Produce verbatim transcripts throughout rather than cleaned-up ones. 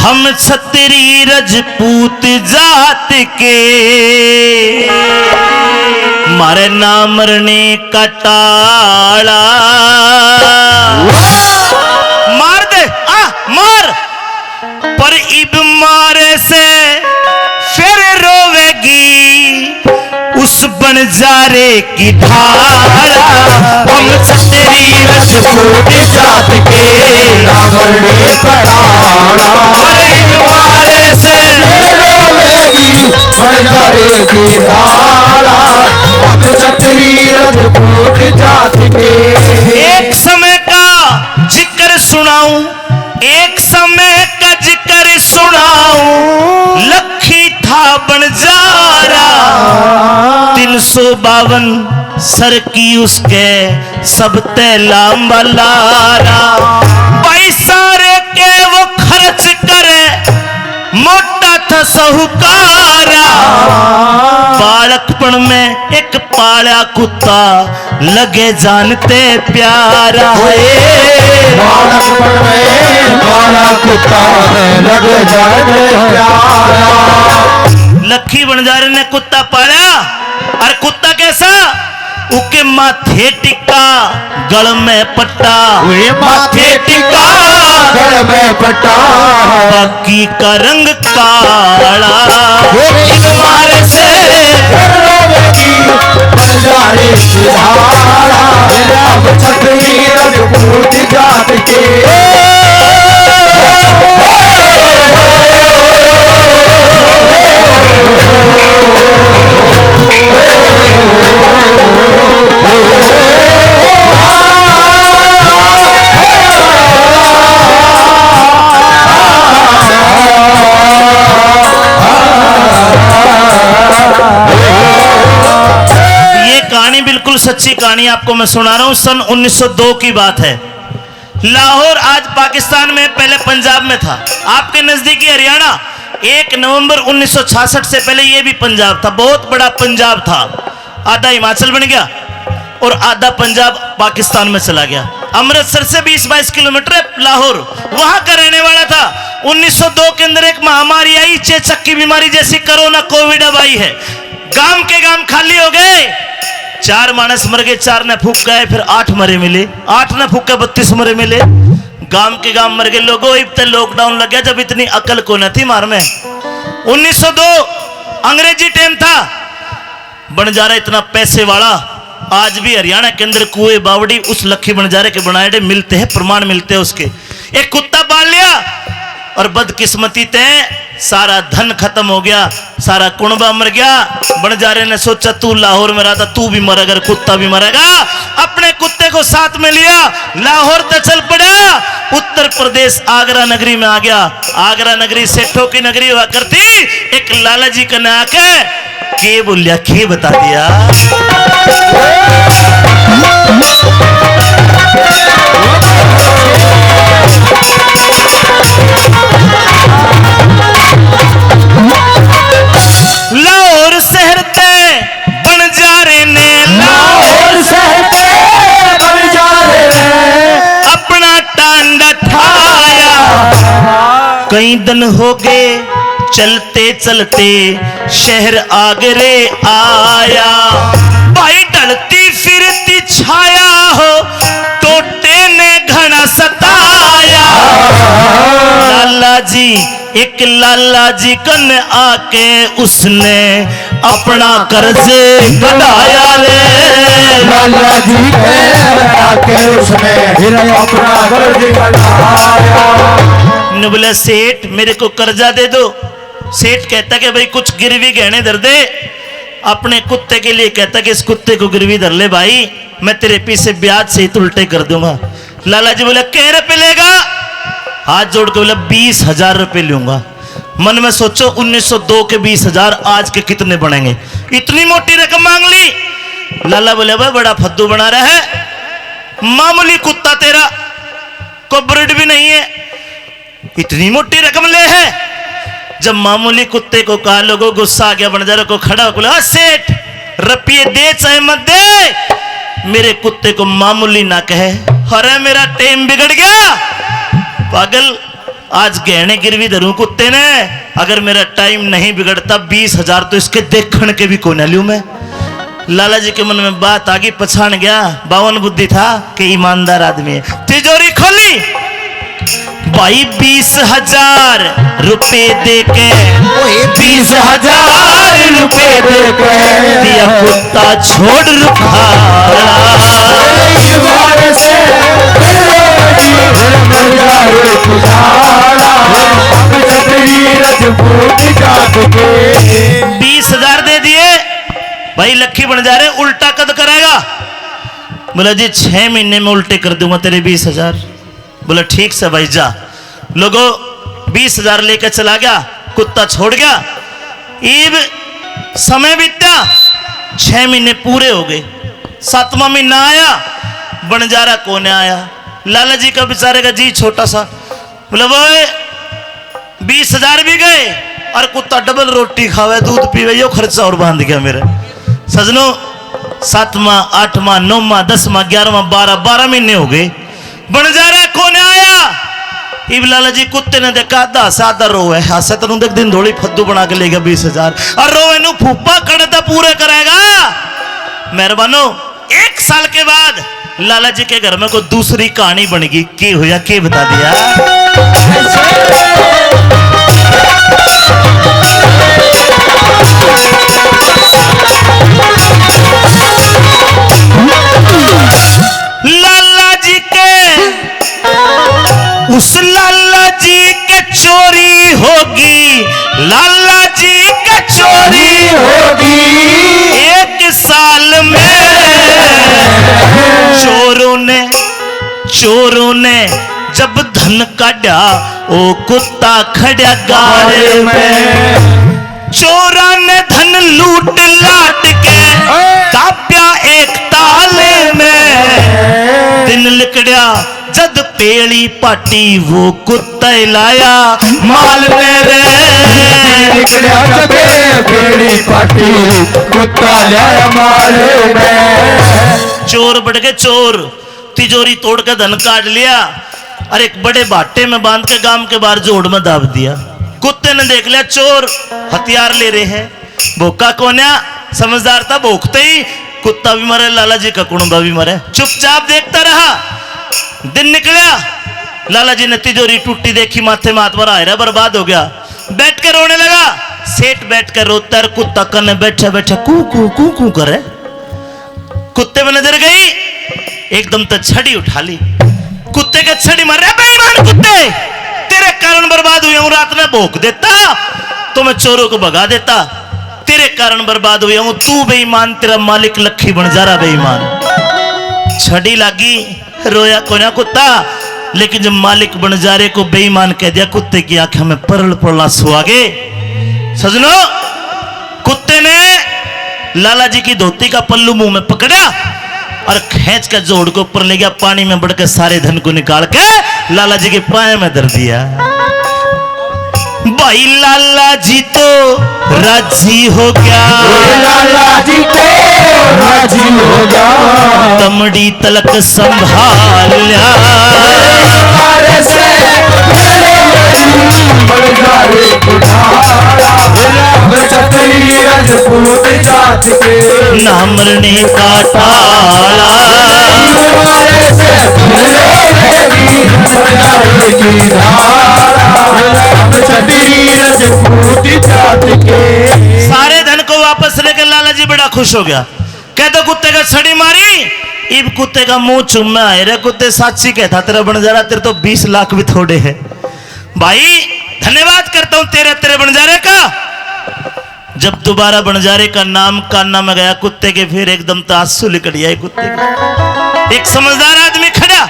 हम छतरी रजपूत जात के, मारे ना मरने का टाला। मार दे, आ, मार। पर इब मारे से फिर रोवेगी उस बंजारे की धारा। हम छतरी रजपूत जात के, ना मरने का टाला। अरे इब मारे से फिर रोवेगी बंजारे की धारा। हम छतरी रजपूत जात के। एक समय का जिक्र सुनाऊं, एक समय का जिक्र सुनाऊं, लखी था बंजारा। तीन सौ बावन सर की उसके सब तै लांबा लारा। भाई सारे के वो खर्च करे, मोटा था साहूकारा। बालकपन में एक पाला कुत्ता लगे जान तै प्यारा। ओए, बालकपन में पाला कुत्ता लगे जान तै प्यारा। लखी बंजारे ने कुत्ता पाला, और कुत्ता कैसा? उके माथे टिक्का, गल में पट्टा। वे माथे टिक्का, गल में पट्टा। बाकी का रंग काला। वो इस मारे से रोवेगी बंजारे की धारा। अब छतरी रजपूत जात के। ये कहानी बिल्कुल सच्ची कहानी आपको मैं सुना रहा हूँ, सन उन्नीस सौ दो की बात है। लाहौर आज पाकिस्तान में, पहले पंजाब में था, आपके नजदीकी हरियाणा। एक नवंबर उन्नीस सौ छियासठ से पहले ये भी पंजाब था, बहुत बड़ा पंजाब था। आधा हिमाचल बन गया और आधा पंजाब पाकिस्तान में चला गया। अमृतसर से बीस बाईस किलोमीटर है लाहौर, वहां का रहने वाला था। उन्नीस सौ दो के अंदर एक महामारी आई, चेचक की बीमारी जैसी, कोरोना, कोविड अब आई है। गांव के गांव खाली हो गए, चार मानस मर गए, चार ने फूक गए, फिर आठ मरे मिले, आठ ने फूक के बत्तीस मरे मिले। गांव के गांव मर गए। लोगों, इब ते लॉकडाउन लग गया जब इतनी अकल को न थी मार में। उन्नीस सौ दो अंग्रेजी टाइम था। बंजारा इतना पैसे वाला, आज भी हरियाणा के अंदर कुएं बावड़ी उस लखी बंजारे के बनाए मिलते हैं, प्रमाण मिलते हैं उसके। एक कुत्ता पाल लिया और बदकिस्मती ते सारा धन खत्म हो गया, सारा कुणबा मर गया। बंजारे ने सोचा, तू लाहौर में रहता, तू भी मरेगा, कुत्ता भी मरेगा। अपने कुत्ते को साथ में लिया, लाहौर तक चल पड़ा। उत्तर प्रदेश, आगरा नगरी में आ गया। आगरा नगरी सेठों की नगरी हुआ करती। एक लाला जी कने आके के बोलिया, के बता दिया। लाहौर शहर ते बंजारे ने, लाहौर शहर ते बंजारे ने अपना टांडा ठाया। कई दिन हो गए चलते चलते शहर आगरे आया। भाई ढलती फिरती छाया हो, टोटे ने घना सताया। लाला जी, एक लाला जी कन आके उसने अपना कर्ज कढ़ाया रे। लाला जी के आके उसने अपना कर्ज कढ़ाया। ने बोला, सेठ, मेरे को कर्जा दे दो। सेठ कहता कि भाई, कुछ गिरवी गहने धर दे। अपने कुत्ते के लिए कहता कि इस कुत्ते को गिरवी धर ले भाई, मैं तेरे पीछे ब्याज सहित उल्टे कर दूंगा। लाला जी बोले, कै रुपये लेगा? हाथ जोड़ के बोला, बीस हजार रुपये लूंगा। मन में सोचो, उन्नीस सौ दो के बीस हजार आज के कितने बनेंगे? इतनी मोटी रकम मांग ली। लाला बोले, भाई, बड़ा फद्दू बना रहा है, मामूली कुत्ता तेरा, कोई ब्रीड भी नहीं है, इतनी मोटी रकम ले है। जब मामूली कुत्ते को कहा, लोगों, गुस्सा आ गया, बंजारे को खड़ा होकर बोला, "हाँ सेठ, रुपये दे चाहे मत दे, मेरे कुत्ते को मामूली ना कहे।" अरे, मेरा टेम बिगड़ गया पागल। आज गहने गिरवी धरूं कुत्ते ने, अगर मेरा टाइम नहीं बिगड़ता, बीस हजार तो इसके देखण के भी कोन्या ल्यूं मैं। लाला जी के मन में बात आ गई, पछाण गया, बावन बुद्धि था कि ईमानदार आदमी है। तिजोरी खोली, भाई, बीस हजार रुपए दे के, ओए, बीस हजार रुपए दे के दिया कुत्ता छोड़ रुखाड़ा। बीस हजार दे दिए। भाई, लखी बन जा रहे, उल्टा कद करेगा? बोला, जी, छह महीने में उल्टे कर दूंगा तेरे बीस हजार। बोला, ठीक से भाई, जा। लोगो, बीस हजार लेके चला गया, कुत्ता छोड़ गया। ईब समय बीत्या, छह महीने पूरे हो गए। सातवां महीना आया, बनजारा कोन्या आया। लाला जी का बेचारे का जी छोटा सा, बोला, वो बीस हजार भी गए और कुत्ता डबल रोटी खावे, दूध पीवे, यो खर्चा और बांध गया मेरा। सजनो, सातवां, आठवां, नौवां, दसवां, ग्यारहवां, बारह, बारह महीने हो गए, बनजारा कोन्या आया। इब लाला जी कुत्ते ने देखा, आधा हंसे, आधा रोवे। हंसे तो देख, दिन धोली फद्दू बना के ले गया बीस हजार, और रोवे नू फूफा कड़े तो पूरे करेगा। मेहरबानो, एक साल के बाद लाला जी के घर में कोई दूसरी कहानी बन गई। के होया, के बता दिया? लाला जी के, उस लाला जी के चोरी होगी, लाला जी के चोरी होगी। एक साल में चोरों ने, चोरों ने जब धन काढ़ा, ओ कुत्ता खड़ा गारे में। चोरा ने धन लूट लाट के दाप्या एक ताले में। दिन लिकड़या जद पेली पाटी, वो कुत्ता लाया माल मेरे। दिन लिकड़या जद पेली पाटी, कुत्ता लाया माल में। चोर बढ़ गए चोर, तिजोरी तोड़ के धन काढ़ लिया और एक बड़े भाटे में बांध के गांव के बाहर जोड़ में दाब दिया। कुत्ते ने देख लिया चोर हथियार ले रहे हैं, भोका कोन्या, समझदार था, भोकते ही कुत्ता भी मरे, लाला जी का कुणबा भी मरे। चुपचाप देखता रहा। दिन निकला, लाला जी ने तिजोरी टूटी देखी, माथे में हाथ भरा, हाय रे, बर्बाद हो गया। बैठ के रोने लगा। सेठ बैठ कर रोता है और कुत्ता कने बैठे बैठे कू कू कू कू करे। कुत्ते पे नजर गई, एकदम तो छड़ी उठा ली। कुत्ते के छड़ी मार, "रे बेईमान कुत्ते, तेरे कारण बर्बाद हुआ हूँ। रात ने भोंक देता तो मैं चोरों को भगा देता, तेरे कारण बर्बाद हुआ हूँ। तू बेईमान, तेरा मालिक लखी बनजारा बेईमान।" छड़ी लागी, रोया कोन्या कुत्ता, लेकिन जब मालिक बनजारे को बेईमान कह दिया, कुत्ते की आंखें में परल परल आंसू आ गए। सजनो, कुत्ते ने लाला जी की धोती का पल्लू मुंह में पकड़ा और खींच के जोड़ के ऊपर ले गया, पानी में बड़ के सारे धन को निकाल के लाला जी के पाए में धर दिया। भाई लाला जी तो राजी हो गया। लाला जी तो राजी हो गया। तमड़ी तलक संभाल लिया। ना मरने का टाला। सारे धन को वापस लेकर लाला जी बड़ा खुश हो गया। कह दो कुत्ते का छड़ी मारी, इब कुत्ते का मुंह चूमे। आए रे कुत्ते, साची कहता तेरा बनजारा, तेरे तो बीस लाख भी थोड़े है। भाई, धन्यवाद करता हूं तेरे, तेरे बनजारे का। जब दोबारा बनजारे का नाम काना में गया कुत्ते के, फिर एकदम तो आंसू निकल आए कुत्ते के। एक समझदार आदमी खड़ा,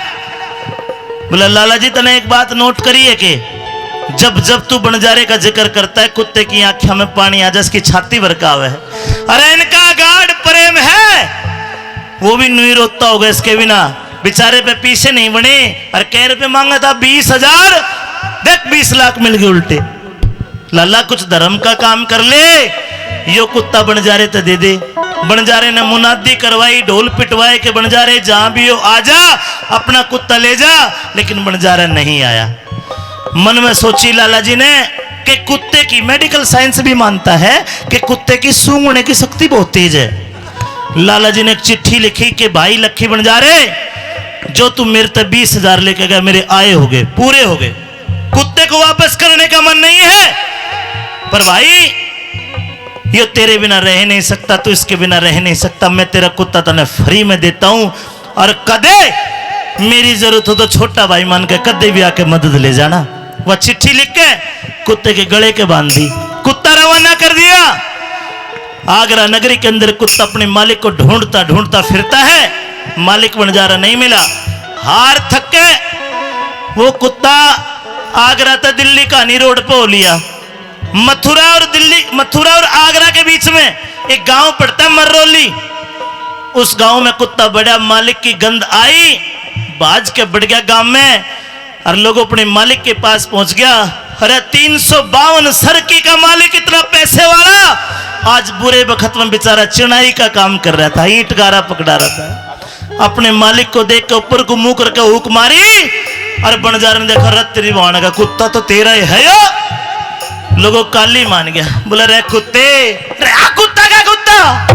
बोला, "लाला जी, तने एक बात नोट करी है के, जब जब तू बनजारे का जिक्र करता है, कुत्ते की आंखों में पानी आ जा, इसकी छाती भर का आवे है। अरे, इनका गाढ़ प्रेम है, वो भी नुई रोता होगा इसके बिना। बेचारे पे पीसे नहीं बने और कै रुपये मांगा था, बीस हजार, देख, बीस लाख मिल गए उल्टे।" लाला, कुछ धर्म का काम कर ले। यो कुत्ता बनजारे ते दे दे। बनजारे ने मुनादी करवाई, ढोल पिटवाए के बनजारे, जहां भी हो, आ जा, अपना कुत्ता ले जा। लेकिन बनजारा नहीं आया। मन में सोची लाला जी ने कि कुत्ते की, मेडिकल साइंस भी मानता है कि कुत्ते की सूंघने की शक्ति बहुत तेज है। लाला जी ने एक चिट्ठी लिखी कि भाई लखी बंजारे, जो तू मेरे ते बीस हजार लेके गया, मेरे आए हो गए, पूरे हो गए। कुत्ते को वापस करने का मन नहीं है, पर भाई, यो तेरे बिना रह नहीं सकता, तू इसके बिना रह नहीं सकता। मैं तेरा कुत्ता तने फ्री में देता हूं, और कदे मेरी जरूरत हो तो छोटा भाई मान के कदे भी आके मदद ले जाना। वह चिट्ठी लिख के कुत्ते के गले के बांध दी, कुत्ता रवाना कर दिया। आगरा नगरी के अंदर कुत्ता अपने मालिक को ढूंढता ढूंढता फिरता है। मालिक बंजारा नहीं मिला। हार थक के वो कुत्ता आगरा ते दिल्ली कहानी रोड पे हो लिया। मथुरा और दिल्ली, मथुरा और आगरा के बीच में एक गांव पड़ता है मररोली। उस गांव में कुत्ता बड़ा, मालिक की गंध आई, भाज के बढ़ गया गांव में। और लोग अपने मालिक के पास पहुंच गया। अरे, तीन सौ बावन सरकी का मालिक, इतना पैसे वाला, आज बुरे बखत में बेचारा चिनाई का काम कर रहा था, ईंट गारा पकड़ा रहा था। अपने मालिक को देख के ऊपर को मुंह करके हुक मारी। और बंजारे ने देखा, "रे तेरी बाण का कुत्ता तो तेरा ही है यो।" लोगों, काली मान गया, बोला, "रे कुत्ते, रे आ कुत्ता का कुत्ता,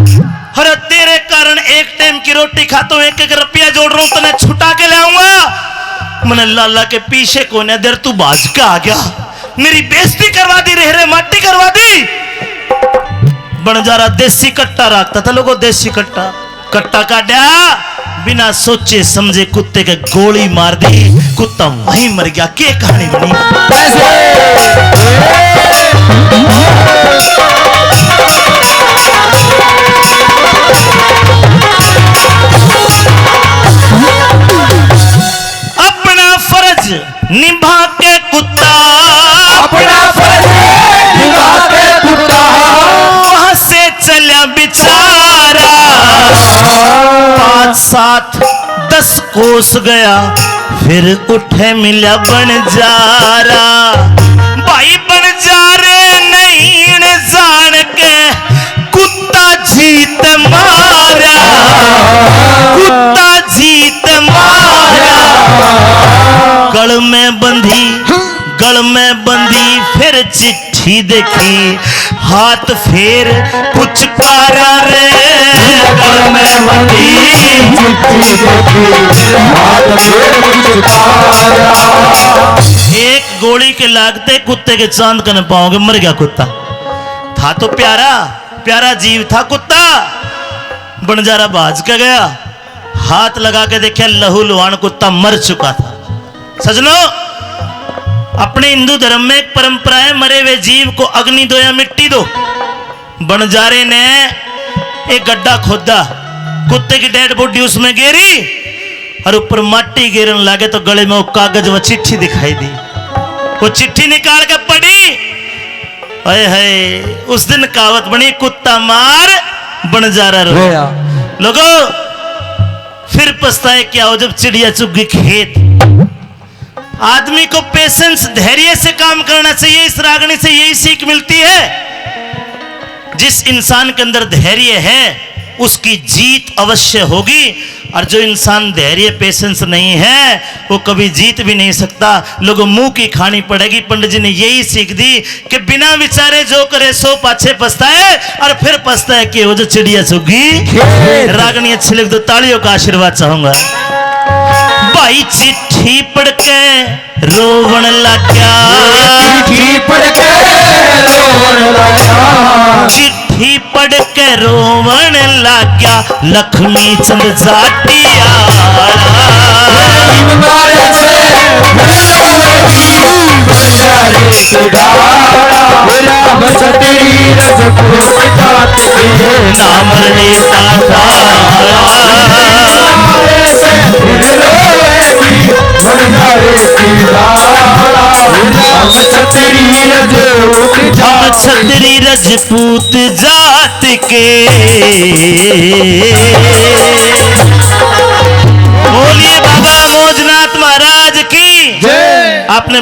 अरे तेरे कारण एक टाइम की रोटी खाता हूं, एक एक रुपया जोड़ रहा हूं, तने छुटा के ले आऊंगा।" मैंने लाला के पीछे कोने देर तू भाज के आ गया, मेरी बेइज्जती करवा दी, रह रे माटी करवा दी। बंजारा देसी कट्टा रखता था लोगों, देसी कट्टा। कट्टा काड्या, बिना सोचे समझे कुत्ते के गोली मार दी, कुत्ता वहीं मर गया। के कहानी बनी? अपना फर्ज निभा के कुत्ता, अपना फर्ज निभा के कुत्ता वहां से चला बेचारा। पांच सात दस कोस गया, फिर उठे मिला बंजारा। भाई बंजारे नहीं जान के कुत्ता जीत मारा, कुत्ता जीत मारा। गल में बंधी, गल में बंधी फिर चिट्ठी देखी, हाथ फेर पुचकारा रे। गल में बंधी चिट्ठी देखी, हाथ फेर पुचकारा। एक गोली के लागते कुत्ते के चांद कने पाओगे, मर गया कुत्ता। था तो प्यारा, प्यारा जीव था कुत्ता। बंजारा भाज के गया, हाथ लगा के देखा, लहू लुहान कुत्ता मर चुका था। सजनो, अपने हिंदू धर्म में एक परंपरा है, मरे हुए जीव को अग्नि दो या मिट्टी दो। बंजारे ने एक गड्ढा खोदा, कुत्ते की डेड बॉडी उसमें गेरी और ऊपर माटी गेरन लागे तो गले में वो कागज, वो चिट्ठी दिखाई दी। वो चिट्ठी निकाल के पढ़ी। हाय हाय, उस दिन कहावत बनी, कुत्ता मार बंजारा रो। वे यार। लोगो, फिर पछताए क्या हो जब चिड़िया चुग गई खेत। आदमी को पेशेंस, धैर्य से काम करना चाहिए। इस रागनी से यही सीख मिलती है। जिस इंसान के अंदर धैर्य है, उसकी जीत अवश्य होगी। और जो इंसान धैर्य, पेशेंस नहीं है, वो कभी जीत भी नहीं सकता। लोगों, मुंह की खानी पड़ेगी। पंडित जी ने यही सीख दी कि बिना विचारे जो करे सो पाछे पछताए, और फिर पछताए कि वो जो चिड़िया चुगी। खेत। रागनी अच्छी लग तो तालियों का आशीर्वाद चाहूंगा। भाई चिट्ठी पढ़ के रोवण लाग्या। चिट्ठी पढ़ के रोवण लाग्या। चिट्ठी पढ़ के रोवण लाग्या लक्ष्मी चंद जाटिया। ना मरने का हम छतरी रजपूत जात के। बोलिए बाबा मौजनाथ महाराज की। जय। आपने